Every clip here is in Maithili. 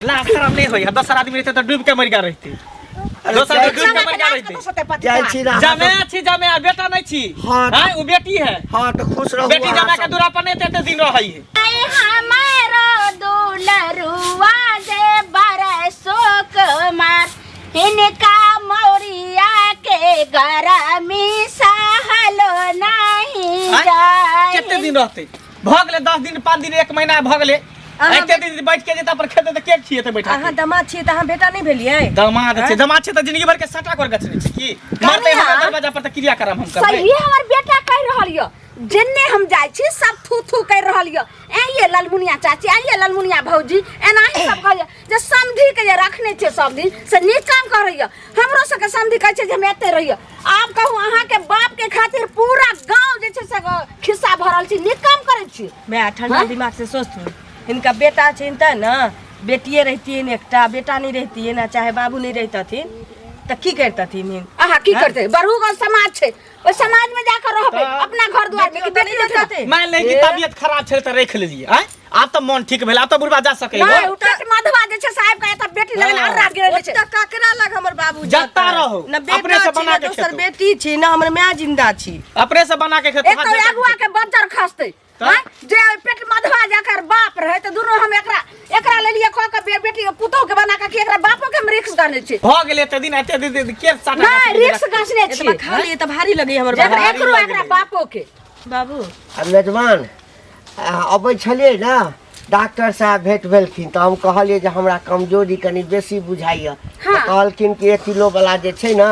लाज शरम नहीं होई दोसर आदमी रहते तो डूब के मर गेल रहते। दोसर आदमी डूब के मर गेल रहते। जाइ छी ना। जमे छी जमे आ बेटा नहीं छी। हाँ। हाँ उ बेटी है। हाँ तो खुश रहू। बेटी अहाँ जमा के सब। दूरा पर नहीं तेते दिन रहई है। आए हमारो दुलरुआ जे बरसो कुमार हिनका मौरिया के गरमी सहलो नहीं आँय? जाए। कते दिन रहते? भऽ गेलै 10 दिन 5 दिन 1 महीना भऽ गेलै। अहाँ एते दिन बैठ के जेता पर खेते तऽ के खिएते बैठा अहाँ दमाद छियै तऽ अहाँ बेटा नहि भेलियै? दमाद छै, दमाद छै तऽ जिंदगी भर के सटा कर गछने छै की मरते हमरा दरवाजा पर तऽ क्रिया करम हम करबै। सही हमर बेटा कहि रहल यऽ, जेन्ने हम जाइ छी सब थू थू कहि रहल यऽ, आइये ललमुनिया चाची, आइये ललमुनिया भौजी, एनाही सब कहैया जे समधी के जे रखने छियै सब दिन से नीक काम करैया। हमरो सबके समधी कहै छै जे हम एते रहियै। आब कहू अहाँके बाप के खातिर पूरा गाँव जे छै से खिस्सा भरल छी, नीक काम करै छी। माय ठंडा दिमाग से सोचू, हिनका बेटा छनि तऽ ने बेटिए रहितियनि, एकटा बेटा नहि रहितियनि आ चाहे बाबू नहि रहितथिन तऽ की करितथिन हिन? अहाँ की करतै? बड़हूगंज समाज छै, ओहि समाज में जाकर रहबै अपना घर द्वार में कि बेटी बेटी रहतै? मान ले कि तबियत खराब छल तऽ राखि लेलियै। आँय आब तऽ मन ठीक भेल, आब तऽ बुढ़बा जा सकैए। नहि, ओ पेट मधुआ जे छै साहेब के एतऽ बेटी लगन अर्रा गिरल छै। ओतऽ ककरा लग हमर बाबू जत्ता रहू, न बेटा अपने से छी, बना न के दोसर खेतौ। बेटी छी, न हमर माय जिंदा छी। अपने से बना के खेतौ। एक तो अगुआ के बज्जर खसतै। तऽ? आँय, जे ओहि पेट मधुआ जकर बाप रहै तऽ दुनू हम एकरा एकरा लेलियै कऽ के बेटी के पुतोह के बना के कि एकरा बापो के हम रिक्स गने छी। भऽ गेलै एते दिन, एते दिन के साटा नहि, रिक्स गछने छी। एतबा खा लिए तऽ भारी लगैए हमर जकर बाबू। एकरो एकरा बापो के। बाबू आ मेजबान अबै छलियै ने, डॉक्टर साहब भेंट भेलखिन तऽ हम कहलियै जे हमरा कमजोरी कनि बेसी बुझाइए। हाँ। तऽ कहलखिन कि 1 किलो वाला जे छै ने,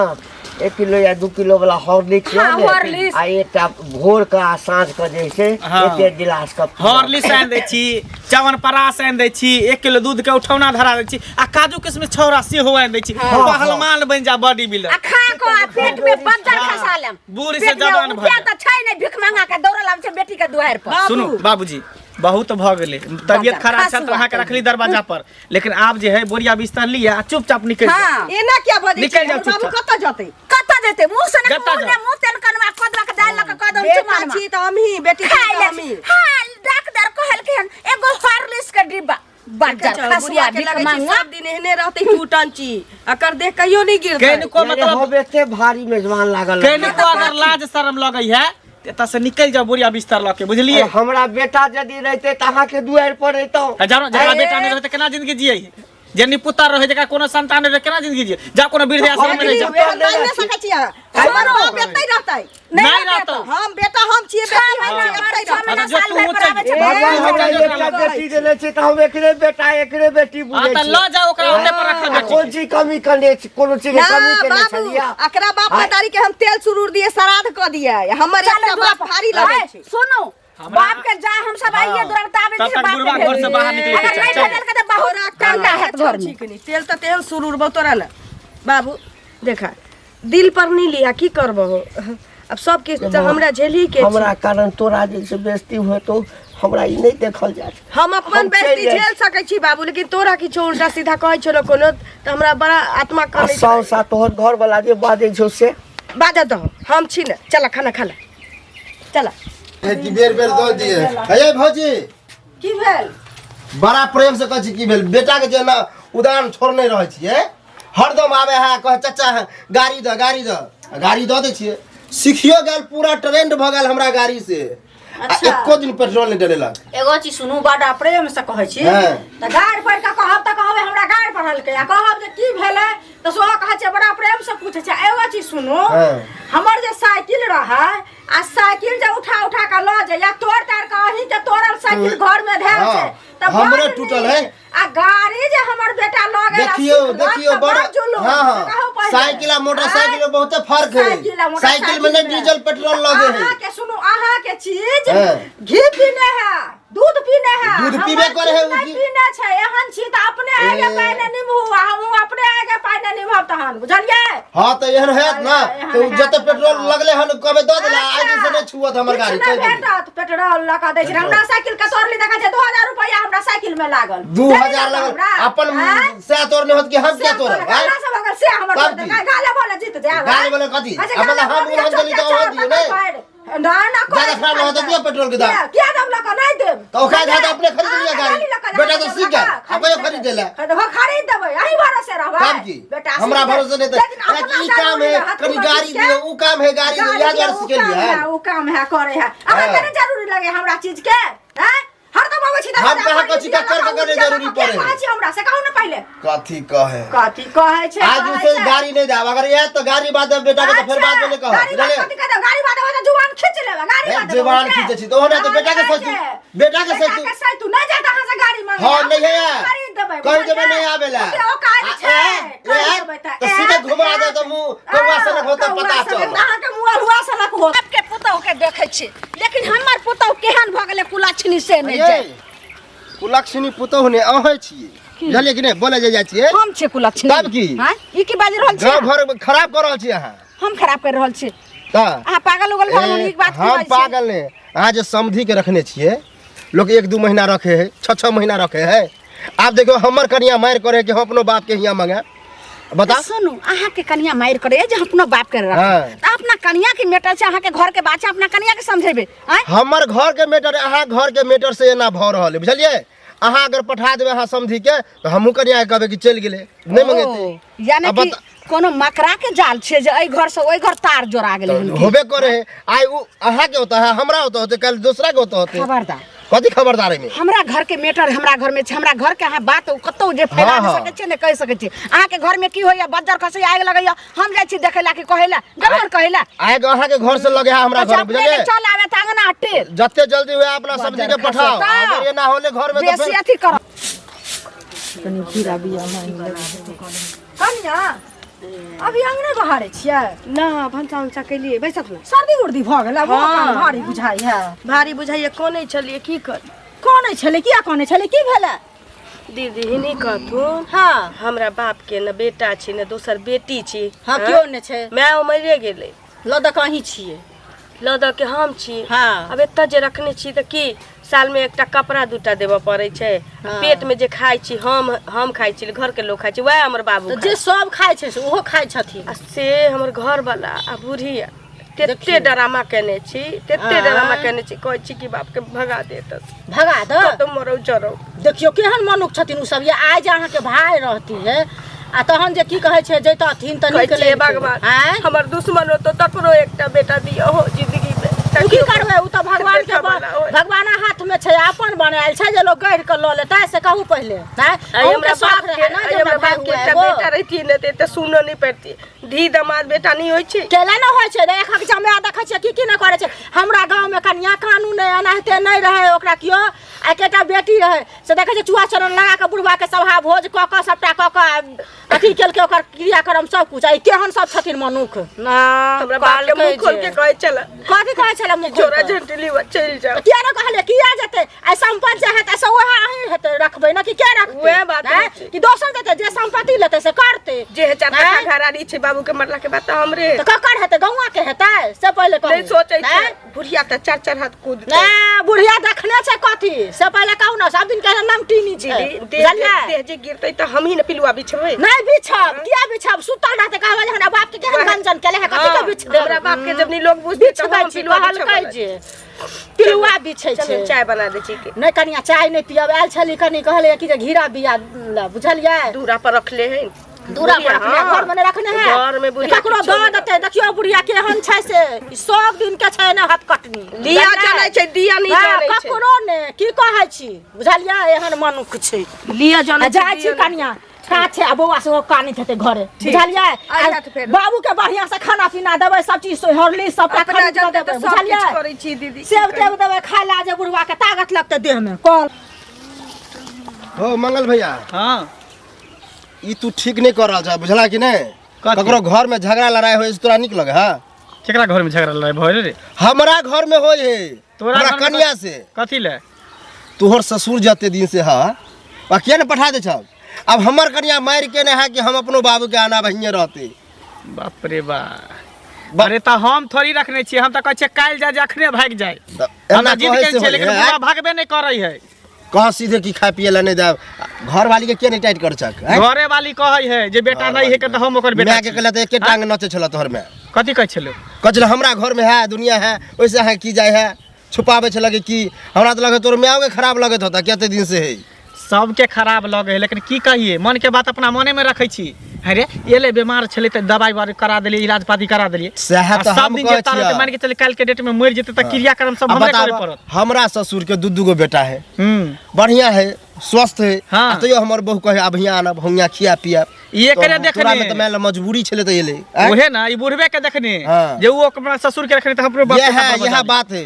1 किलो या 2 किलो वाला हॉर्लिक्स लऽ हाँ, लेब। हॉर्लिक्स। आ एकटा भोर के आ साँझ के जे छै हाँ। एक एक गिलास के पीअब। हॉर्लिक्स आनि दै छी, च्यवनप्राश आनि दै छी, 1 किलो दूध के उठौना धरा दै छी आ काजू किशमिश छौरा सेहो आनि दै छी। हाँ। पहलवान बनि जा बॉडी बिल्डर। आ खा कऽ आ पेट में बज्जर खसा लेम। बूढ़ से पेट में जवान भऽ रुपया जा। तऽ छै नहि, भीख मंगा के दौड़ल आबै छै बेटी के दुआरि पर। सुनू बाबूजी, बहुत भऽ गेलै, तबियत खराब छल तऽ अहाँके रखली दरवाजा पर, लेकिन आब जे है बोरिया बिस्तर लिअ आ चुपचाप निकलि जाउ। हाँ। एना किया बजै निकलि छी? जाउ हमर बाबू चुपचाप। कतऽ जतै? कतऽ जेतै? मुँह से ने जतऽ मुँह ने जाउ। मुँह तेल कनवा कदवा के दालि लऽ के कदम बेटा चुमानमा। छी तऽ हमही, बेटी छी खाइ तऽ ले हमही। हाँ, डॉक्टर कहलखिन एगो हॉर्लिक्स के डिब्बा बज्जर देखै छौ, खसुआ बुढ़िया के भीख लगै छै मंगा। सब दिन एहने रहतै टूटन छी, एकर देह कहियो नहि गिरतै। केनको यानी मतलब हम एते भारी मेजबान लागल रहियै। केनको अगर लाज शरम लगै है तऽ एतऽ से निकलि जाउ बोरिया बिस्तर लऽ के, बुझलियै? अरे हमरा बेटा यदि रहितै तऽ अहाँके दुआरि पर रहितहुँ। आ जानो जकरा बेटा नहि रहै तऽ केना जिंदगी जियै? जे निपुता रहै जकरा कोनो संतान नहि रहै केना जिंदगी जियै? जा कोनो वृद्धाश्रम में रहि जा। एहन बाजि नहि सकै छी अहाँ। हमर बाप एतै रहतै। नहि रहतौ। हम बेटा हम छियै, बेटी हम छियै, एतै छह रहतै। महीना अच्छा, जो साल तू भरि पर चलि आबै छै। भगवान ए, हमरा चलि एकटा बेटी देने छै तऽ हम एकरे बेटा एकरे बेटी हाँ, बुझै तऽ छियै। लऽ जाउ ओकरा ओतै पर रखल आ बेटी कोन चीज कमी कने छी? कोनो चीज के ना कमी केने बाबू, छलियै? एकरा बाप आय। महतारी के हम तेल सुरूर दिए, श्राद्ध कऽ दिए। हमर चल एकटा दुआर बाप भारी लगै पर। छै। सुनू, बाप के जा हम सब आइए दुआर पर आबै तब छी, तक बाप के बुढ़बा घर से भेज। बाहर निकलै के अगर नहीं चल। भेजल के तऽ बहुत टंका हैत घर में। ठीक नहीं, तेल तऽ तेहन सुरूर बौ तोरा ने। बाबू देखा, दिल पर नहीं लिया, की करबहो अब सब किछु तऽ हमरा झेलही के छै। हमरा कारण तोरा जे छै बेइज्जती होय तो हमरा ई नहि देखल जाय छै। हम अपन हम चलि बेइज्जती जाइ झेल सकै छी बाबू, लेकिन तोरा किछु उल्टा सीधा कहै छलो कोनो तऽ हमरा बड़ा आत्मा आ कनै छै। साउस आ तोहर घर वाला जे बाजै छौ से बाजऽ दहो, हम छी ने। चल खाना खा ले, चल। हे कि बेर बेर दऽ दिए। हे भौजी, की भेल? बड़ा प्रेम से कहै छी की भेल? बेटा के जे ना उदाहरण छोड़ने रहै छियै, हरदम आबै है कहै चाचा है गाड़ी दऽ, गाड़ी दऽ, गाड़ी दऽ दै छियै। सिखियो गेल, पूरा ट्रेंड भऽ गेल हमरा गाड़ी से। आ एको दिन पेट्रोल नहि डलेलक। एगो चीज सुनू, बड़ा प्रेम से कहै छी। हाँ। तऽ गारि पढ़ि कऽ कहब तऽ कहबै हमरा गारि पढ़लकै, आ कहब जे की भेलै तऽ सेहो कहै छै बड़ा प्रेम से पूछै छै। एगो चीज सुनू, हाँ। हमर जे साइकिल रहै आ साइकिल जे उठा उठा कऽ लऽ जाइए तोड़ ताड़ कऽ, अहीं के तोड़ल साइकिल घर में धयल हाँ। छै तऽ हमरे बड़ टूटल नीक। है। आ गाड़ी जे हमर बेटा लऽ गेल आ देखियो, सिखलक देखियो, तऽ बड़ बड़ जुलूम। हाँ, हाँ। से कहू पहिले। साइकिल आ मोटरसाइकिल में बहुते फर्क है। साइकिल आ मोटरसाइकिल साइकिल में नहीं डीजल पेट्रोल लगे है। अहाँ के सुनू, अहाँ के चीज हाँ। घी पीने है, दूध पीने है। दूध हमर पीबे करे है चीज उ नहीं घी। पीने छै। एहन छी तऽ अपने आगे ए। पानि निभू आ हमहूँ अपने आगे पानि निभब तहन, बुझलियै? हाँ तऽ एहन हैत ना, एहन तऽ उ हैत जते ना। पेट्रोल लगले हन कहबै दऽ देला, आइ दिन से अच्छा। नहि छुअत हमर गाड़ी, किछु नहि कहि देली। भेटत, पेट्रोल लऽ कऽ दै छै। हमरा साइकिल के तोड़ली देखै छै 2000 रुपैआ हमरा साइकिल में लागल। 2000 लागल। हमरा? अपन आँय? सएह तोड़ने होत कि हम से क्या तोड़ब, तोड़ल, आँय? गाला सब अगर से हमर तब तोड़ दे, की? गाले बोले जीत जायब, गाले आँय? बोले कथी? अच्छा, अपन गाले हम बोले बोलम देली तऽ चुपचाप अहाँ दियौ ने। पकड़। ना ना ज्यादा खराब रहत तऽ दिअ पेट्रोल के दाम। किया किया देब लऽ कऽ नहि देब तऽ ओकरा ज्यादा अपने खरीद लिअ अहाँ गाड़ी। लऽ कऽ बेटा तऽ देब सीख लऽ गेल, कऽ, आब कहियो खरीद लै। खरीद खरीद देबै अहीं भरोसे रहबै तब की बेटा हमरा सीख गेल। भरोसे नहीं लेकिन तऽ अपना ई काम जरूरी है रहत कनी कोनो गाड़ी चीज के। दियौ ऊ काम है गाड़ी दियौ गाड़ी इएह दियौ, दुआरे उ सिखेलियै काम है, उ काम है करे है अहाँ हाँ। के नहि जरूरी लगे हमरा चीज के हैं हरदम अबै छी तऽ हम कहाँ कहै छी ककर ककर नहि जरूरी पड़े कहै छी हमरा से कहू ने पहिले कथी कहे कथी कहै छै आज कहै उसे छै। गाड़ी नहीं देब अगर आयत तो गाड़ी बाद देब बेटा के तो फिर बाद में नहीं अच्छा, गाड़ी कहब बाद बुझलियै कथी कहब? गाड़ी बाद देबै तऽ जुबान खींच लेबै गाड़ी ए, बाद देबै जुबान ओकरे। खींचै छी तऽ ओना तऽ बेटा के हाँ, सैतू, बेटा के बेटा सैतू। के सैतू नहि जायत अहाँ से गाड़ी मांगे हाँ, नहीं है। खरीद देबै कहि देबै नहीं आबै ला। ओते औकात आ, छै ए, कहि ए, देबै तऽ तऽ सीधे आयत, घुमा आयत। देत मुँह, कौआ सनक होतै, कौआ पता सनक, चलत। अहाँके मुँह अल्हुआ सनक होत सबके पुतहु के देखै छी लेकिन हमर पुतहु केहन भऽ गेलै कुलक्षणी से नहि जाय कुलक्षणी पुतोहु ने अहै छियै बुझलियै कि नहि बोले जे जाइ छियै हम छियै कुलक्षणी तब की? आँय? ई की बाजि रहल छी गाँव घर खराब कऽ रहल छी अहाँ हम खराब कर रहल छी तऽ अहाँ पागल उगल भऽ गेलहुँ ए, ई बात की हम बाजै छी? पागल नहि अहाँ जे समधि के रखने छियै लोक एक दू महीना रखे है छः छः महीना रखे है आब देखियौ हमर कनिया मारि करे कि हम अपनो बाप के हियाँ मंगायब बता सुनू अहाँके कनिया मारि करैया जे हम अपनो बाप के रख हाँ। तऽ अपना कनिया के मेटर छै अहाँके घर के बात छै अपना कनिया के समझेबै आँय हमर घर के मैटर अहाँ घर के मैटर से एना भऽ रहल है बुझलियै अहाँ अगर पठा देबै अहाँ समझी के तऽ हमहूँ कनिया के कहबै कि चलि गेलै नहि मंगेतै ओ, यानी अब कि बता- कोनो मकरा के जाल छै जे एहि घर से ओहि घर तार जोड़ा गेलै हन की? होबे करे है आइ उ अहाँ के होता है हमरा होता होते कल दूसरा के होता होते खबरदार कथी खबरदार एहिमे हमरा घर के मैटर हमरा घर में छै हमरा घर के अहाँ बात कतौ जे फैला हाँ, नहि हाँ। सकै छियै नहि कहि सकै छियै अहाँ के घर में की होइया बज्जर खसैया आगि लगैया हम जाइ छी देखै ला कि कहै ला जरूर कहै ला आइ अहाँ के घर से लगे है हमरा अच्छा, घर अपने बुझलियै के चल आवे त अंगना टेल जते जल्दी हुए अपना सब्जी के बज्जर पठाओ खसता। अगर ये ना होले घर में तो बेसी फिर अथी करो कनिया अभी अंगने बहारे छियै ना भनसा उनसा केलियै बैसत ने सर्दी उर्दी भऽ गेल आब हाँ। भारी बुझाइ है भारी बुझाइए कनै छलियै की करी कनै छलै किया कनै छलै की भेलै दीदी हिनी कहथुन हाँ हमरा बाप के न बेटा छी न दोसर बेटी छी हाँ केओ नहि छै माय मरिए गेलै लऽ दऽ कऽ अहीं छियै लऽ दऽ के हम छी हाँ। आब एतऽ जे रखने छी तऽ की सालमे एकटा कपड़ा दूटा देबऽ पड़ै छै हाँ। पेटमे जे खाइ छी हम हम खाइ छी घरके लोक खाइ छी वएह हमर बाबू तऽ खाइ जे सब खाइ छै से ओहो खाइ छथिन आ से हमर घरवला आ बूढ़ी तेते डरामा केने छी तेते डरामा केने छी कहै छी कि बापके भगा दे तऽ भगा दऽ कतौ मरौ जरौ देखियौ केहन मनुख छथिन ओ सब ये आइ जे अहाँके भाय रहती है आ तहन जे की कहै छै जैतथिन तऽ कहै नीक छियै लगितै। भगवान आँय हमर दुश्मन होतो तकरो एकटा बेटा दिअ हो जिंदगी मे ओ की करबै ओ तऽ भगवान के देखऽ वाला होय। भगवाना हाथ में छै अपन बनायल छै जे लोग गढ़ि कऽ लऽ लेतै से कहू पहिले आँय आइ अहूँके हमरा शौख बाप के रहै ने आइ जे हमरा हमरा भाय बाप के हुए एकटा एगो बेटा रहितियै ने तऽ एते सुनऽ नहि पड़तियै धी दमाद बेटा नहि होइ छै केला नहि होइ छै रे एकहक जमाए देखै छियै की की नहि करै छै हमरा गाँवमे कनिया कानून अइ एनाहिते नहि रहै ओकरा केओ आ एकेटा बेटी रहै से देखै छियै चूहा चरण लगा कऽ बुढ़बाके सभा भोज कऽ कऽ सभटा कऽ कऽ अथी केलकै ओकर क्रियाक्रम सब कुछ आ ई केहन सब छथिन मनुख ना हमरा बाप के मुंह खोल के कहै छल कथी कहै छलै मुँह खोल छोरा कऽ? झंटली चलि जाओ किया ने कहलियै किया जेतै आइ सम्पत्ति जे हेतै से वएह अहीं हेतै रखबै ने कि के रखतै वएह बात आँय? रहै छै। कि दोसर देतै जे सम्पत्ति लेतै से करतै जे है चार आँय? कट्ठा घरारी छै बाबू के मरला के बाद तऽ हमरे तऽ ककर हेतै गौआ के हेतै से पहिले कहू नहि सोचै छै आँय? बुढ़िया तऽ चार चार हाथ कूद नहि बुढ़िया देखने छै कथी से पहिले कहू ने सब दिन के नमटीनी छै दीदी देह जे बुझलियै देह जे गिरतै तऽ हमही ने पिलुआ बिछबै नहि बिछब किया बिछब सुतल रहतै कहबै जे हमरा बाप के केहन गंजन केले है कथी के बिछ देब हमरा बाप के जब नहीं लोग बुझतै बिछ तऽ दै हम छी पिलुआ कहलकै बिछबै जे पिलुआ बिछै चलू छै चाय बना दै छी के नहि कनिया चाय नहि पियब आयल छली कनि कहलियै कि जे घिरा बिया लए, बुझलियै दूरा पर रखले है दूरा पर रखने है, घर में नहि रखने है घर में बुढ़िया ककरो किछो दऽ नहि देतै देखियौ बुढ़िया केहन छै से ई सब दिन के छै ने हाथ कटनी दिया बुझलियै? जनै छै दिया नहि हँ, जनै छै ककरो ने की कहै छी बुझलियै एहन मनुख छै लिया जनै आ जाइ छी कनिया काछे आ बौआ सेहो कानैत हेतै घरे बुझलियै आइ राति फेर। बाबू के बढ़िया से खाना पीना देबै सब चीज हॉर्लिक्स सबटा अपना खरीद कऽ जनते देबै तऽ सब बुझलियै किछु करै छी दीदी सेब तेब देबै खाय ला जे बुढ़वा के ताकत लगतै देह में कल हो मंगल भैया हाँ ई तू ठीक नहीं कर रहल छ बुझला कि नहीं कथी? ककरो घर में झगड़ा लड़ाई होय से तोरा नीक लगे है केकरा घर में झगड़ा लड़ाई भऽ रे हमरा घर में होय है तोरा हमरा घर में कनिया से कथी ले तोहर ससुर जते दिन से है आ किया ने पठा दे छब अब हमर कनिया मारि के ने है कि हम अपनो बाबू के आना भैये रहते बाप रे बा अरे तऽ हम थोड़ी रखने छियै हम तऽ कहै छियै काल्हि जाय जे अखने भागि जाय तऽ हम एना तऽ जिद कहै केने से छियै होय लेकिन है? बुढ़ा भागबे नहि करै है कह सीधे कि खाए पिए ला नहीं देब घर वाली के के नहीं टाइट कर छक हैं? घरे वाली कहै है जे बेटा नहीं है के तऽ हम ओकर बेटा माय के कहले तऽ एके टांग नचे छल तोहर में कथी कहै छलै कहै छलै हमरा घरमे है दुनिया है ओहिसँ अहाँके की जाइ है छुपाबै छलै कि की हमरा तऽ लगै तोर मायोके खराब लगैत होता कते दिन से है सबके खराब लगे है लेकिन की कहिए मन के बात अपना मने में रखै छी अरे एले बीमार छलै तऽ दवाई वाई करा देलियै इलाज पाती करा देलियै सएह आ तऽ सब हम दिन कहै जे तार छियै। मान के चले काल्हि के डेट में मरि जेतै तऽ क्रियाक्रम सब आ हमरे करे बताबऽ, पड़त हमरा ससुर के दू दू गो बेटा है हम्म बढ़िया है स्वस्थ है हाँ। आ तैयो हमर बहू कहे आब हियाँ आनब हम हियाँ खिया पिया एकरे देखने तोरा में तऽ मानि ले मजबूरी छलै तऽ एलै आँय? ओहे ना ई बुढ़बे के देखने हाँ। जे उ अपना ससुर के रखने तऽ हमरो बाप के यह है कपड़ा यह बदल। बात है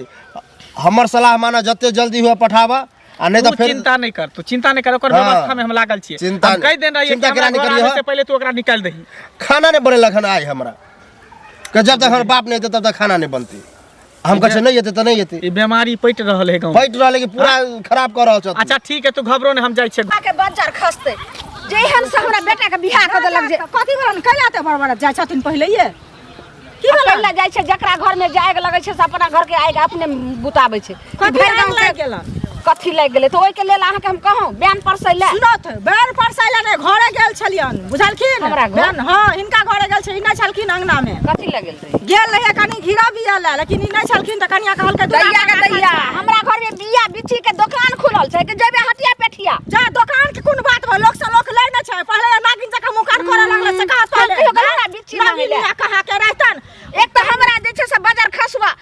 हमर सलाह माना जते जल्दी हुआ पठाबा आ नहीं तू तऽ फेर चिंता नहीं कर तू चिंता नहीं कर ओकर हाँ। व्यवस्था में हम लागल छियै चिंता हम नहीं- कहि देने रहियै चिंता कि हमरा केना नहीं घर करियै, आबै हाँ। से पहिले तू ओकरा निकालि दही खाना नहीं बनेलक हन आइ हमरा के जब तक हमर बाप नहीं एतै तब तक खाना नहीं बनतै हम कहै छियै नहीं एतै तऽ नहीं एतै ई बीमारी पटि रहल है गाँव पैट रहलै कि पूरा खराब कऽ रहल छथि अच्छा ठीक है तू घबरो नहीं हम जाइ छियै के बज्जर खसते जेहन से हमरा बेटा के बियाह कऽ देलक जे कथी भेलन कैला ते बड़ बड़ जाइ छथिन पहिलैये की भेलै जाइ छै जकरा घर में जाय के लगै छै से अपना घर के आगि अपने बुताबै छै कथी भरि आगि गाँव के लागि गेलन? कथी लागि गेलै तऽ ओहिके लेल अहाँके हम कहूँ बैन पर से ले सुनत बैन पर से नहि घरे गेल छलियन बुझलखिन हमरा घर? बैन हँ हिनका घरे गेल छै ई नहि छलखिन अंगना में कथी लगेल रहे गेल रहियै कनी घिरा बिया लए लेकिन ई नहि छलखिन तऽ कनिया कहलकै दूरा दैया के पर दैया राखल छै। हमरा घर में बिया बिछी के दोकान खुलल छै कि जेबे हटिया पेठिया जा दोकान के कोन बात भऽ लोक से लोक लै नहि छै पहिले नागिन जकाँ मुँह कान करऽ लगलै से कहाँ हम पहिले कहियो गेलहुँ ना बिच्छी मांगै लए। नागिन कहाँ के रहतन एक तऽ हमरा जे छै से बजर खसुआ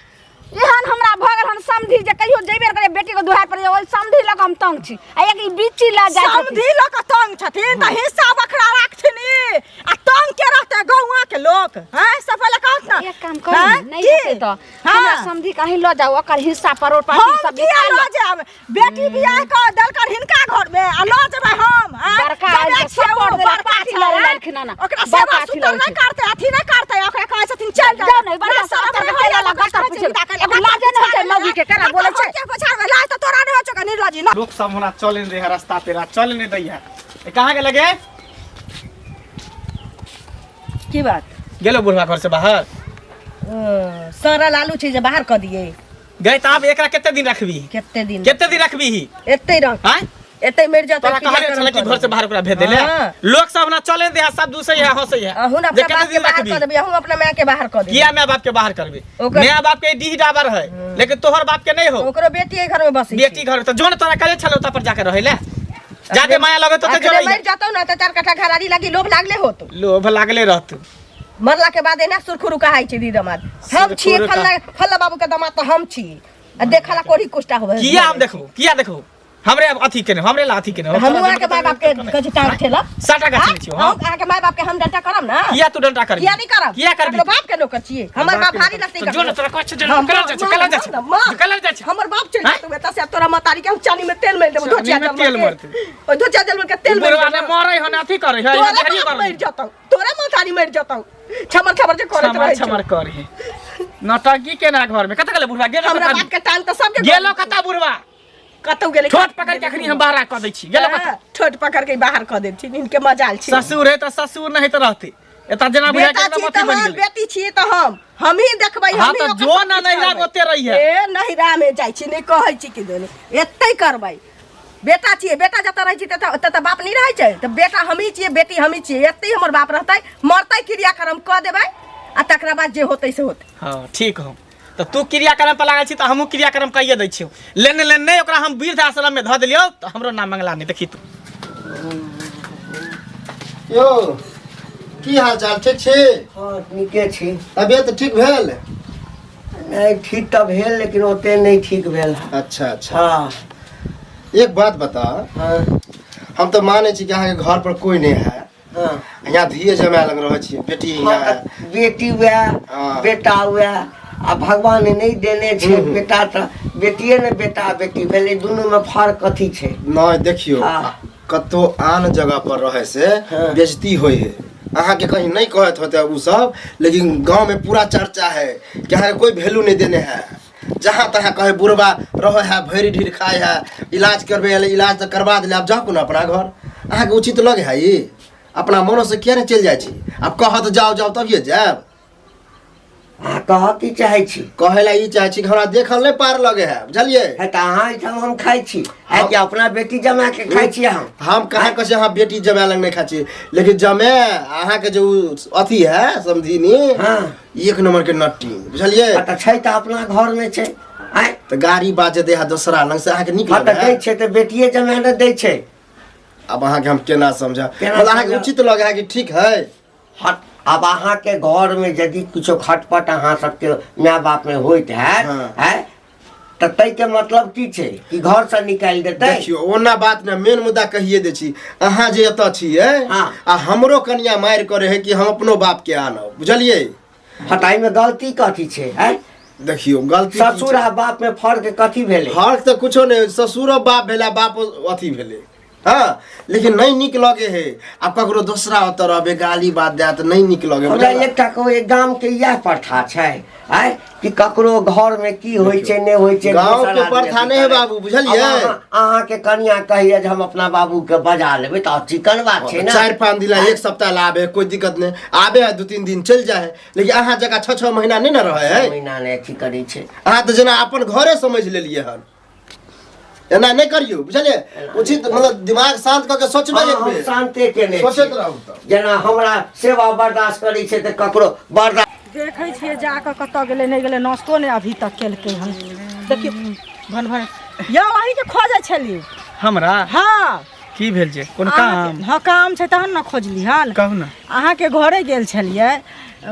एहन हमरा भऽ गेल हन समधि जे कहियो जेबे करे बेटी के दुहार पर ओहि समधि लऽ कऽ हम तंग छी आ एक ई बिच्ची लऽ जाइ छथिन। समधि लऽ कऽ तंग छथिन तऽ हिस्सा बखरा राखथिन ई आ तंग के रहतै गौआँ के लोक हैं से पहिले कहत ना एक काम करू हैं? नहि की? हेतै तऽ हाँ। हमरा समधि के अहीं लऽ जाउ ओकर हिस्सा परोड़ पाटी हम सब किया निकालि लऽ जायब बेटी बियाह कऽ देलकन हिनका घर में आ लऽ जेबै हम आँय? बड़का जबै आयल छै, छियै सब ओ देलक, बड़का पाठी छै, लऽ आँय? लेलखिन हन। ओकरा बड़का सेवा अथी सुतर लऽ नहि छै। करतै अथी नहि करतै ओकरा कहै छथिन चल जाउ ने, बढ़िआँ से शरम ओकर नहि होइए, केला ओकरा गटर कहै छै पुछल। विदा कऽ ले, एगो लाजे नहि होइ छै मौगी के, केना बोलै छै? के पछाड़बै लाज तऽ तोरा नहि होइ छौ निर्लजी लोक सब हमरा चले नहीं दै है रास्ता पेरा चले नहीं दै है ए, कहाँ गेल गे की बात गेलो बुढ़वा घर से बाहर सारा लालू छै जे बाहर कऽ दियै गए तऽ आब एकरा कते दिन रखबी कते दिन कते दिन रखबी एते रह आँय एते मरि जाता तोरा कहले छले कि घर से बाहर ओकरा भेज देले हाँ। लोक सब ना चले दे सब दूसरे है हंसै है अहूँ जे अपना कते बाप के दिन बाहर रखबी कऽ देबै अहूँ अपना माय के बाहर कऽ देबै किया my बाप के बाहर करबे ओकर- my बाप के डीह डाबर है लेकिन तोहर बाप के नहीं हो ओकरो बेटी एहि घर में बसै छै। बेटी घर तो जोन तोरा कहले छलो ओतऽ पर जाके रहै ले जाके माया लगे तो अखने जो मरि जतौ ने तऽ चार कट्ठा घरारी लागी लोभ लागले होतो लोभ लागले रहतू मरला के बाद एना सुरखुरु कहाइ छै दी दमाद हम छियै सुरखुरु फल्ला फल्ला बाबू के दमाद तऽ हम छी आ देखला कोढ़ी कुष्टा होबे किया हम देखबो किया देखबो हमरे अब अथी केने हमरे ला अथी केने हमहूँ अहाँके माय बाप के कहै छी टांग ठेलब साटा गाछी में छियौ हम हम अहाँके माय बाप के हम डंटा करब ना किया तू डंटा करबी किया नहीं करब किया करबी अपनो बाप के नौकर छियै हमर बाप भारी लगतै तो जो ना तोरा कहै छै जो कलर जाइ छै कलर जाइ छै कलर जाइ छै हमर बाप चलि आँय? जेतौ एतऽ से तोरा महतारी के हम चानी में तेल मारि देबौ धोचिया चानी में जलमल तेल के। मारतै। ओहि धोचिया जलमल के तेल मारि बुढ़वा ने देबौ। मरै हन अथी करै है तोरा देहरी बाप करै मरि जेतौ तोरा महतारी मरि जेतौ छमर छमर जे करैत छमर रहै छौ। छमर करे नौटंकी केना घर में कतऽ गेलै बुढ़वा गेलो हमरा कतऽ बाप के टांग तऽ सबके गेलो कतऽ बुढ़वा कतौ गेलै ठोट पकड़ के अखनी हम बाहर कऽ दै छी गेलो कतऽ हाँ, ठोट पकड़ के बाहर कऽ देथिन इनके मजाल छी ससुर है तऽ ससुर नहीं तऽ रहते एतऽ जेना बुझाय बेटा के छी एकदम तऽ अथी बनि हम गेलै बेटी छी तऽ हम हमही देखबै हाँ हमही तऽ ओकर जो सब ना किछु नैहरा करबै। में ओते रही है ए नैहरा में जाइ छी नहि कहै छी कि दोनो एतै करबै बेटा छियै बेटा जतऽ रहै छी ततऽ ओतऽ तऽ बाप नहि रहै छै तऽ बेटा हमही छियै बेटी हमही छियै एतै हमर बाप रहतै मरतै क्रियाक्रम कऽ देबै आ तकरा बाद जे होतै से होतै हाँ ठीक हो तऽ तू क्रियाक्रम पर लागल छी तऽ हमहूँ क्रियाक्रम कहिए दै छियौ लेने लेने नहि ओकरा हम वृद्ध आश्रम में धऽ देलियौ तऽ हमरो नाम मंगला नहि देखी तू यौ की हाल चाल ठीक छी हँ नीके छी तबियत ठीक भेल नहि ठीक तऽ भेल लेकिन ओते नहि ठीक भेल अच्छा अच्छा हँ एक बात बता हँ हम तऽ मानै छी कि अहाँके घर पर कोई नहि है हँ यहाँ धीए जमाए लग रहै छी बेटी हँ यहाँ है तऽ बेटी वएह हँ। बेटा वएह आ भगवान नहि देने छै बेटा तऽ बेटिए ने बेटा बेटी भेलै दुनूमे फर्क कथी छै नहि देखियौ हाँ। कतौ आन जगह पर रहै से हाँ। बेइज्जती होइ है अहाँके कहीं नहीं कहत होते उ सब लेकिन गांव में पूरा चर्चा है कि अहाँके कोई वैल्यू नहीं देने है जहाँ तहाँ कहे बुढ़बा रहे है भरि ढीर खाए है इलाज करबे है इलाज तऽ करबा दिले आब जाउ ने अपना घर अहाँके उचित लगे है ई अपना मनो से किया नहीं चलि जाइ छी आब कहत जाओ जाओ तभिए जायब अहाँ कहऽ की चाहै छी? कहै लए ई चाहै छी कि हमरा देखल नहि पार लगे है, बुझलियै? है तऽ अहाँ एहिठाम हम खाइ छी, है कि अपना बेटी जमा के खाइ छी हम? हम कहाँ कहै छी अहाँ बेटी जमाए लग नहि खाइ छी, लेकिन जमाए अहाँके जे उ अथी है समधिनी, हाँ। एक नंबर के नट्टी, बुझलियै? आ तऽ छै तऽ अपना घरमे छै। आँय? तऽ गाड़ी बाजे दे है दोसरा लग से अहाँके नीक हँ लगे तऽ है? दै छै तऽ बेटिए जमाए ने दै छै। आब अहाँके हम केना समझा, केना मतलब अहाँके समझाउ? उचित लगे है कि ठीक है? हट, आब अहाँके घरमे यदि किछो खटपट अहाँ सबके माय बापमे होइत हैत, हाँ। है तऽ ताहिके मतलब की छै कि घरसँ निकालि देतै? देखियौ ओना बात नहि, मेन मुद्दा कहिए दै छी, अहाँ जे एतऽ छियै हाँ। आ हमरो कनिया मारि करे है कि हम अपनो बाप के आनब, बुझलियै? हँ तऽ एहिमे गलती कथी छै? है देखियौ गलती की ससुर छै? आ बापमे फर्क कथी भेलै? फर्क तऽ कुछो नहि, ससुरो बाप भेलै, बाप अथी भेलै, हँ, लेकिन नहि नीक लगे है आब ककरो दोसरा ओतऽ रहबै गाली बात देत, नहि नीक लगे। हमरा एकटा कहू, एक गामके इएह प्रथा छै आँय कि ककरो घरमे की होइ छै नहि होइ छै? गाँव दोसर के आदमी प्रथा अथी नहि है करै। बाबू, बुझलियै? आब अहाँके कनिया कहैया जे हम अपना बाबूके बजा लेबै तऽ चिकन बात छै ने। 4-5 दिन ला, एक सप्ताह ला आबे, कोई दिक्कत नहीं, आबे है 2-3 दिन चलि जाए है, लेकिन अहाँ जकाँ 6-6 महीना नहीं ने रहे है। महीना नहि अथी करै छै। अहाँ तऽ जेना अपन घरे समझ लेलियै हन, एना नहि करियौ, बुझलियै? उचित मतलब दिमाग शांत कऽ के सोचबै हाँ, एक हम बेर। शांते केने छी। सोचैत रहू तऽ। जेना हमरा सेवा बर्दाश्त करै छै तऽ ककरो बर्दाश्त। देखै छियै जाकऽ कतऽ गेलै नहि गेलै, नाश्तो नहि अभी तक केलकै हन। देखियौ भन भन यौ, अहीँके खोजै छली। हमरा? हँ। की भेल जे कोन काम? हँ काम छै तहन ने खोजली हन। कहू ने। अहाँके घरे गेल छलियै,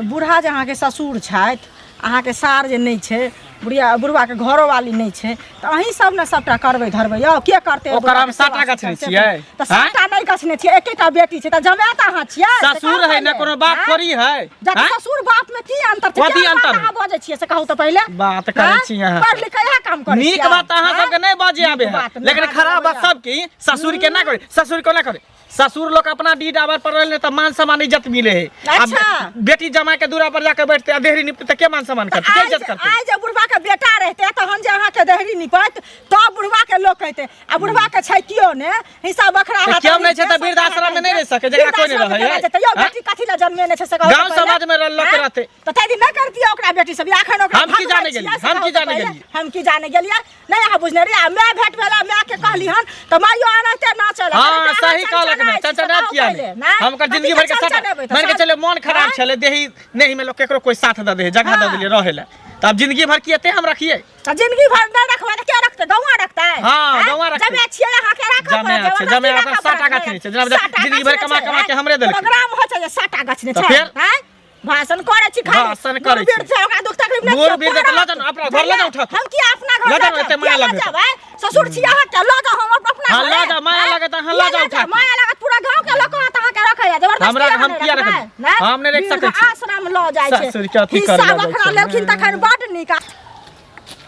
बूढ़ा जे अहाँके ससुर छथि, अहाँके सार जे नहि छै, बुढ़िया बुढ़बाके घरोवाली नहि छै, तऽ अहीं सब ने सबटा करबै धरबै यौ, के करतै? ओकर हम बुढ़बाके साटा सेवा गछने करतै? छियै। तऽ साटा नहि गछने छियै, एकेटा बेटी छै तऽ जमाए तऽ अहाँ छियै, से ससुर कहू है ने पहिले। कोनो बाप आँय? थोड़ी है। जब आँय? ससुर बाप में की अंतर छै? कथी केहन बात अंतर? अहाँ बजै छियै से कहू तऽ पहिले। बात करै आँय? छी अहाँ। पढ़ लिख के इएह काम करै नीक छियै। बात अहाँ आँय? सबके नहि बाजे आबे नीक है, बात नहि लेकिन बाजऽ खराब बात आबैए। सब की ससुर के ना करे, ससुर कोना करे? ससुर लोग अपना डीड आबर पर रहले तऽ मान सम्मान इज्जत मिले है। आब अच्छा। बेटी जमा के दूरा पर जाके बैठते आ देहरी निपते तऽ के मान सम्मान करते, के आइ इज्जत जे- करते? आइ जे बुढ़बा के बेटा रहते तहन जे अहाँके देहरी निपत तब बुढ़बा के लोक कहते, आ बुढ़बा के छै केओ ने हिस्सा बखरा तऽ हाथ केओ नहि छै तऽ वृद्धाश्रम में नहि रहि सकै, जकरा कोइ नहि वृद्धाश्रम में रहै केना है? जेतै? यौ आँय? बेटी कथी लए जन्मेने छै से कहू गाँव तऽ पहिले। समाज में लोक आँय? रहतै। तऽ ताहि दिन नहि करतियै ओकरा बेटी सब एखन ओकरा हम की भगबै जाने छियै गेलियै? से हम कहू की तऽ जाने पहिले। गेलियै? हम की जाने गेलियै? नहि अहाँ बुझने रहियै। आ माय भेट भेला, माय के कहली हन तऽ माइयो एनाहिते नाचऽ लगलै। हाँ, तऽ अहाँ सही कहलक चनचनाइ ने, छी से चनचनाइत कहू किया पहिले, नहि? नहि? हम ओकर कथी जिंदगी भर के साथ चनचनेबै तऽ मान के साथ- चले मोन खराब आँय? छलै, देही नहीं में लोग केकरो कोई साथ दऽ दे है, जगह दऽ हाँ। देलियै रहै लए, तऽ आब जिंदगी भर की एते हम रखियै? तऽ जिंदगी भर नहि रखबै तऽ के रखतै? गौआ रखतै? हाँ, आँय? गौआ रखतै। जमे छियै अहाँके राखऽ जमे पड़त, छै, जबरदस्ती जमे राखऽ ओकर साटा पड़त, गाछ नहि छै, जेना साटा जिंदगी गाछ भर नहि कमा छै, कमा के आँय? हमरे देलकै। प्रोग्राम होइ छै जे साटा गाछ नहि तऽ छै, फेर? आँय? भाषण करै छी खाली। भाषण करै बूढ़ छी। छै, ओकरा दुख तकलीफ नहि बूढ़ दियौ, वृद्ध तऽ लऽ जाउ ने, अपना घर लऽ जाउ उठा के। हम किया अपना घर लऽ जाउ, लऽ एते जाउ? माया किया लऽ लगै जाउ, आँय? ससुर छी अहाँके, लऽ जाउ हम अपना हाँ, घरे। लऽ जाउ, माया आँय? लागत, अहाँ लऽ किया जाउ उठा के। माया लागत, पूरा गाँव के लोक कहत अहाँके रखैया, जबरदस्ती हमरा- अहाँ हम नहि किया रखबै, रखबै? नहि? हम नहि रखि सकै छी। आश्रम लऽ जाइ छै। ससुर के अथी हिस्सा करऽ लगै बखरा छै। लेलखिन तखन बड्ड नीक।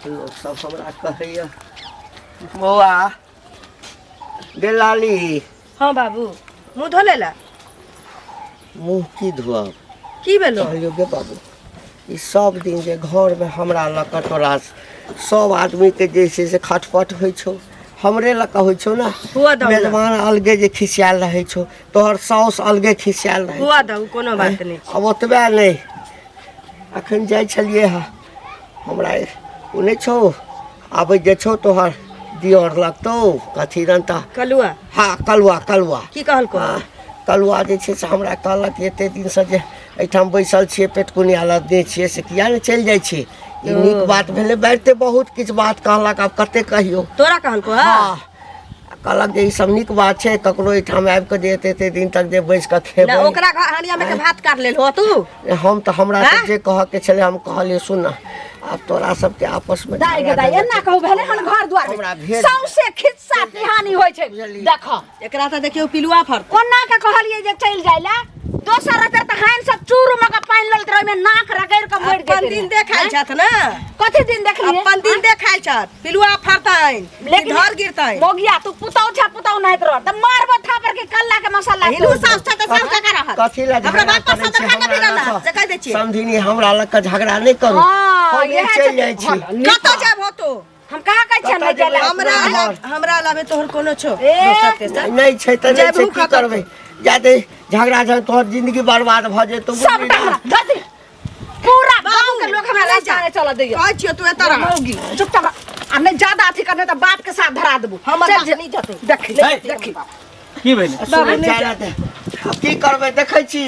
लोक सब हमरा कहैया बौआ गेलाली। हाँ बाबू, मुँह धो लेला? मुँह की धोअब? की भेलो? कहलियौ गे बाबू, ई सब दिन जे घरमे हमरा लऽ कऽ तोरा सब आदमीके जे छै से खटपट होइ छौ, हमरे लऽ कऽ होइ छौ ने। हुआ दहु ना। मेजबान अलगे जे खिसियाल रहै छौ, तोहर साउस अलगे खिसियाल रहै हुआ छौ। दहु, कोनो बात नहि। आब ओतबे नहि, अखन जाइ छलियै हँ, हमरा ओ नहि छौ आबै जे छौ तोहर दियर लगतौ कथी रन तऽ कलुआ। हाँ कलुआ, कलुआ। की कहलको? हाँ, कलुआ जे छै से हमरा कहलक एते दिनसँ जे एहिठाम बैसल छियै, पेटकुनिया लदने छियै, से किया नहि चलि जाइ छी? ई नीक बात भेलै? बाजिते बहुत किछु बात कहलक, आब कते कहियौ। तोरा कहलको? हाँ, कहलक जे ई सब नीक बात छै ककरो एहिठाम आबि कऽ जे एते एते दिन तक जे बैस कऽ ना खेबै। ओकरा घर हनिया में के भात काट लेल हो तू? हम तऽ हमरा तऽ आँय? जे कहऽ के छलै हम कहलियै, सुन ने, आब तोरा सबके आपस में दाइ गे झगड़ा दाइ, झंझट एना कहू भेलै हन घर दुआर हमरा में भेज। सौंसे खिस्सा पिहानी होइ छै। देख एकरा तऽ देखियौ पिलुआ फरतै। कोना के कहलियै जे चलि जाइ लए, दोसर रहतै तऽ हानि से चूर में के पानि लैत रहै, ओहिमे नाक रगड़ि के मरि अपन जेतै। दिन देखाइ छथि ने। कथी दिन देखलियै? अपन दिन देखाइ छथि, पिलुआ फरतनि, लेकिन धर गिरतनि। मोगिया तू पुतौ छै, पुतौ नाहित रह तऽ मारबो थापर के कल्ला के मसाला। हिनू साउस छै तऽ साउस जकाँ रहत। कथी लए हमरा झगड़ा बाप पर करै सदर छी खाना हमरा भी लऽ रहला, कऽ? से कहि दै छियै। समधिनी, हमरा लऽ कऽ झगड़ा नहि करू। हाँ, हम इएह चलि छै। जाइ छी। हाँ, कतऽ जायब हो तू? हम कहाँ कहै छियै कतऽ नहि जेबै? जाय लए? हमरा अपना अलावे, घर। हमरा अलावे तोहर कोनो छौ ए, दोसर तेसर? नहि छै तऽ नहि जेबहु छै, की कतऽ? करबै? जादे झगड़ा झंझट तोहर जिंदगी बर्बाद भऽ जेतौ। सबटा हमरा धऽ दे। पूरा गांव के लोग हमरा रास्ता नहीं चलऽ दैया। कहै छियौ तू एतऽ रह। मौगी चुपचाप रह। आ नहीं ज्यादा अथी करने तऽ बाप के साथ धरा देबो। हमर चल बाप जे- नहि जेतै। देखी हे। देखी की भेलै? सुन, जाय ला दे। आब की करबै देखै छी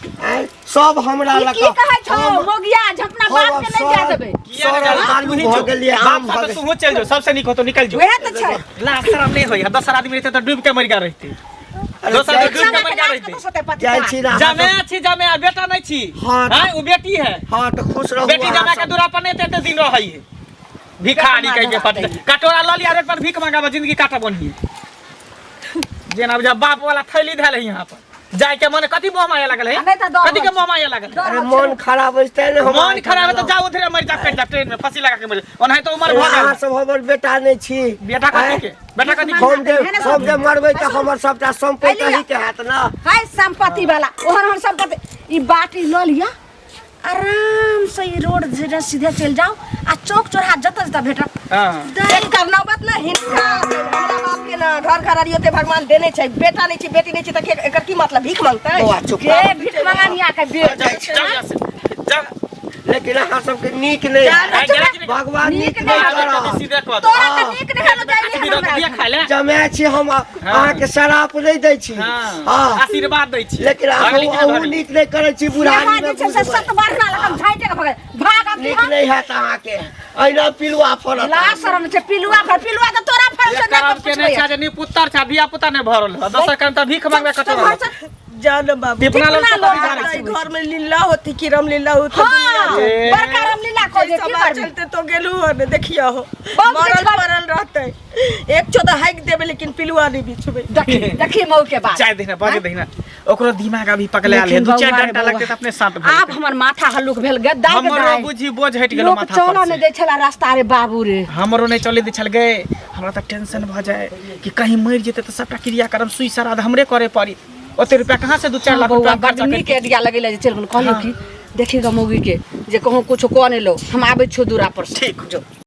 आँय, सब हमरा ई लग की कहै छौ मौगिया जे अपना बाप के नहीं जाय देबै? किया नहि सड़ल जाय? आलू तू ही भऽ जो। गेलियै, बाप आम भऽ साथे गेल। तूहो चलि जो, सबसे नीक होतो निकल जो। वएह तऽ छै। लाज शरम नहि होइए, 10 आदमी रहितै तऽ डूबि के मरि गेल रहितै। अरे दोसर जाइ के डूबि के मरि गेल रहितै। जाइ छी ने अहाँ जमे सब। छी जमे आ बेटा नहि छी। हाँ। आँय, ओ बेटी है। हँ तऽ खुश रहू बेटी अहाँ जमा के सब। दूरा पर नहि एते एते दिन रहै है। भिखारी कहि के पट कटोरा लऽ लिया रोड पर भीख मंगाबऽ जिंदगी काटऽ बनही जेना बुझा बाप वाला थैली धैल है यहाँ पर जाय के मन कथी मोह माया लागल है आ नहि तऽ डर कथी के होइ छै। मोह माया लागल है अरे मन खराब अछि तैं ने हम मन खराब है तऽ जाउ उधरे मरि जा कटि जा ट्रेन में फांसी लगा के मरि जा ओनाहि तऽ उमर भऽ अहाँ गेल सब हमर बेटा नहि छी बेटा कथी आँय? के बेटा कथी के हम जे हम जे मरबै तऽ हमर सबटा सम्पत्ति अइली अहींके हैत ने। हाय संपत्ति वाला ओहन ओहन संपत्ति ई बाटी लऽ लिअ आराम से ई रोड जे सीधे चलि जाओ आ चौक चौराहा जतऽ जतऽ भेटत। हाँ। एकर नौबत ने हिनका हमरा बाप के ना घर घर अरियोते भगवान देने छै, बेटा नहि छै बेटी नहि छै तऽ एकर की मतलब भीख मांगतै? बौआ चुप के भीख मंगानिया के बेट जाओ जाओ यहाँ से जाओ। लेकिन अहाँ सबके नीक नहि आइ गेला कि नहि? भगवान नीक नीक नहि नहि करत। करत। सीधे कऽ दे। तोरा तऽ नीक नहि हेलो जाइ कथी दऽ दिया खाय ले। जमाए छी हम अहाँके शराप नहि दै छी। हाँ। हँ आशीर्वाद दै छी। लेकिन अहाँ भगली कि नहि अहूँ भगली? नीक नहि करै छी बुढ़ारी यहाँ मे जे छै से बुझबै। सत बारना लगन झाइटे के भगल भाग अब नीक नहि हैत अहाँके अहिना पिलुआ फड़त। लाज शरम छै पिलुआ फर पिलुआ तऽ तोरा फर छै एक करब के नहि छै जे निपुत्तर छै धिया पुता नहि भरल है दोसर करम तऽ भीख मांगबे कतौ घर से जान बाबू टिपना लोग टिपना सब लोग अभी जानै हमरा छै। ई घर में लीला होती कि राम लीला होती। हाँ ए। बड़का रामलीला को जे की समाज करबी चलते तो गेलू हो ने देखिया हो बहुत मरल किछु कर- पड़ल रहते एक चो तो हाइक देबे लेकिन पिलुआ नहीं बिछबे। देखी देखी मऊ के बात चाय दहिना बाजे दहिना ओकरो दिमाग अभी पकड़ायल है लेकिन दू चारि बौआ रे डंटा बौआ, लगतै तऽ अपने शांत भऽ आब जेतै। हमर माथा हल्लुक भेल गे दाइ गे हमरो दाइ। बुझी बोझ हटि गेलो लोक माथा चलऽ पर नहि से। दै छला रास्ता रे बाबू रे। हमरो नहि चलै दै छल गे हमरा तऽ टेंशन भऽ जाय कि कहीं मरि जेतै तऽ सबटा क्रियाक्रम सुइ श्राद्ध हमरे करे पड़ी ओते रुपया कहाँ से 2-4 लाख बौआ रुपया बड खर्चा नीक करिके। आइडिया लगेले जे चलि गेलहुँ। कहलियै कि देखी ग मौगी के जे कहूँ कुछो कऽ नहि लो हम आबै छियौ दूरा पर से। ठीक। जो।